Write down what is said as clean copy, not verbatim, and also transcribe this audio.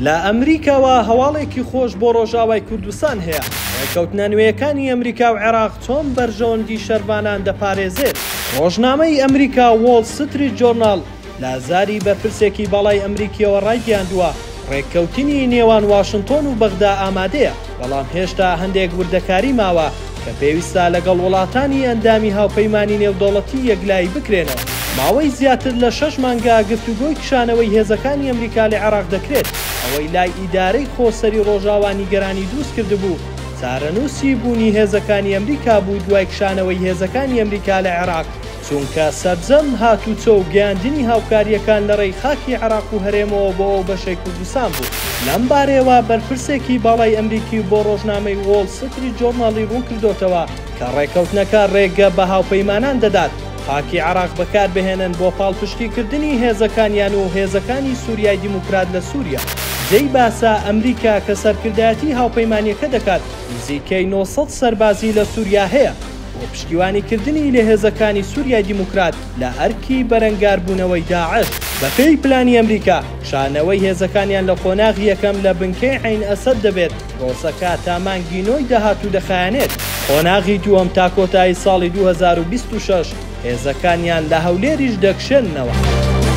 لە ئەمریکاوە هەواڵێکی خۆش بۆ ڕۆژئاوای کوردستان هەیە، ڕێککەوتنە نوێیەکانی ئەمریکا و عێراق چۆن بەرژەوەندی شەرڤانان دەپارێزێت؟ ڕۆژنامەی ئەمریکا وۆڵ ستریت جۆرناڵ لە زاری بەرپرسێکی باڵای ئەمریکییەوە ڕایگەیاندووە، ڕێککەوتنی نێوان واشنتۆن و بەغدا ئامادەیە، بەڵام هێشتا هەندێک وردەکاری ماوە کە پێویستە لەگەڵ وڵاتانی ئەندامی هاوپەیمانی نێودەوڵەتی یەکلایی بکرێنەوە. ماوەی زیاتر لە شەش مانگە گفتوگۆی کشانەوەی هێزەکانی ئەمریکا لە عێراق دەکرێت، ئەوەی لای ئیدارەی خۆسەری ڕۆژاوا نیگەرانی دروستکردبوو، چارەنووسی بوونی هێزەکانی ئەمریکا بوو دوای کشانەوەی هێزەکانی ئەمریکا لە عێراق، چونکە سەرجەم هاتوچۆ و گەیاندنی هاوکارییەکان لەڕێی خاکی عێراق و هەرێمەوە بۆ ئەو بەشەی کوردستان بوو. لەم بارەیەوە بەرپرسێکی باڵای ئەمریکی بۆ ڕۆژنامەی وۆڵ ستریت جۆرناڵی ڕوونکردۆتەوە کە ڕێکەوتنەکە ڕێگە بە هاوپەیمانان دەدات خاکی عێراق بەکاربهێنن بۆ پاڵپشتیکردنی هێزەکانیان و هێزەکانی سوریای دیموکرات لە سوریا. جێی باسە ئەمریکا کە سەرکردایەتی هاوپەیمانییەکە دەکات نزیکەی 900 سەربازی لە سوریا هەیە. بۆ پشتیوانیکردنی لە هێزەکانی سوریای دیموکرات لە ئەرکی بەرەنگاربوونەوەی داعش. بەپێی پلانی ئەمریکا، کشانەوەی هێزەکانیان لە قۆناغی یەکەم لە بنکەی عەین ئەسەد دەبێت، پرۆسەکە تا مانگی نۆی داهاتوو دەخایەنێت. قۆناغی دووەم تا کۆتایی ساڵی 2026 هێزەکانیان لە هەولێریش دەکشێننەوە.